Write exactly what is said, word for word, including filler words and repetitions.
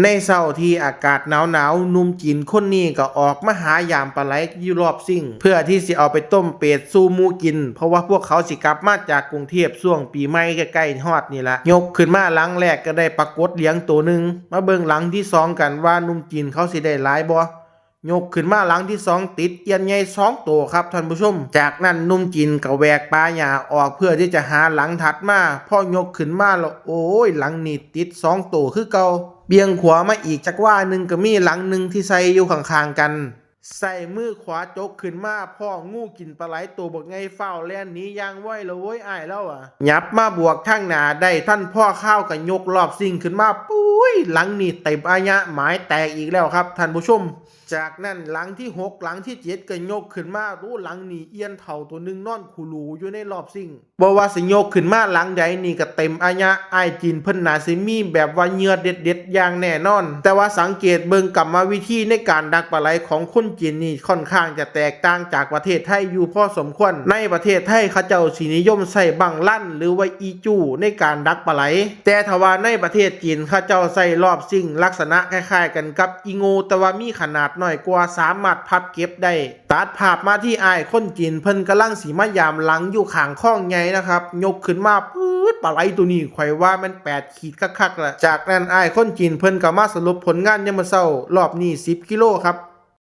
ในเช้าที่อากาศหนาวๆ หนุ่มจีนคนนี้ก็ออกมาหายามปลาไหลอยู่รอบซิ่ง เพื่อที่สิเอาไปต้มเป็ดสู่หมู่กิน เพราะว่าพวกเขาสิกลับมาจากกรุงเทพช่วงปีใหม่ใกล้ๆฮอดนี่ละ ยกขึ้นมาหลังแรกก็ได้ปรากฏเหลืองตัวหนึ่ง มาเบิ่งหลังที่สองกันว่าหนุ่มจีนเขาสิได้หลายบ่ ยกขึ้นมาหลังที่สองติดเอี้ยนใหญ่สองตัวครับท่านผู้ชม จากนั้นหนุ่มจีนก็แหวกป่าหญ้าออกเพื่อที่จะหาหลังถัดมา พอยกขึ้นมาแล้ว โอ้ย หลังนี้ติดสองตัวคือเก่า เบี่ยงขวามาอีกจักว่าหนึ่งก็มีหลังหนึ่งที่ใส่อยู่ข้างๆกัน ใส่มือขวาจกขึ้นมา พ้องูกินปลาไหลตัวบักใหญ่ ฟ้าวแล่นหนีอย่างไวเลยเว้ยอ้ายเล่าอะ หยับมาบวกทางหน้าได้ทันพ้อคาวก็ยกรอบซิ่งขึ้นมา ปุ้ย หลังนี้เต็มอายะ หมายแตกอีกแล้วครับท่านผู้ชม จากนั้นหลังที่หก หลังที่เจ็ดก็ยกขึ้นมา โอ้ หลังนี้เอี้ยนเฒ่าตัวหนึ่งนอนคูหลูอยู่ในรอบซิ่ง บ่ว่าสิยกขึ้นมาหลังใดนี่ก็เต็มอายะ อ้ายจีนเพิ่นน่าสิมีแบบว่าเหยื่อเด็ดๆอย่างแน่นอน แต่ว่าสังเกตเบิ่งกรรมวิธีในการดักปลาไหลของคนจีนนี่ค่อนข้างจะแตกต่างจากประเทศไทยอยู่พอสมควร ในประเทศไทยเขาเจ้าสินิยมใช้บั้งลั่นหรือว่าอีจู้ในการดักปลาไหล แต่ถ้าว่าในประเทศจีนเขาเจ้าใช้รอบซิ่งลักษณะคล้ายๆกันกับอีโง่ แต่ว่ามีขนาดน้อยกว่า สามารถพับเก็บได้ ตัดภาพมาที่อ้ายคนจีนเพิ่นกำลังสิมายามหลังอยู่ข้างคลองใหญ่นะครับ ยกขึ้นมาปื๊ด ปลาไหลตัวนี้ข่อยว่ามันแปดขีดคักๆละ จากนั้นอ้ายคนจีนเพิ่นก็มาสรุปผลงานยามมื้อเช้า รอบนี้สิบกิโลครับ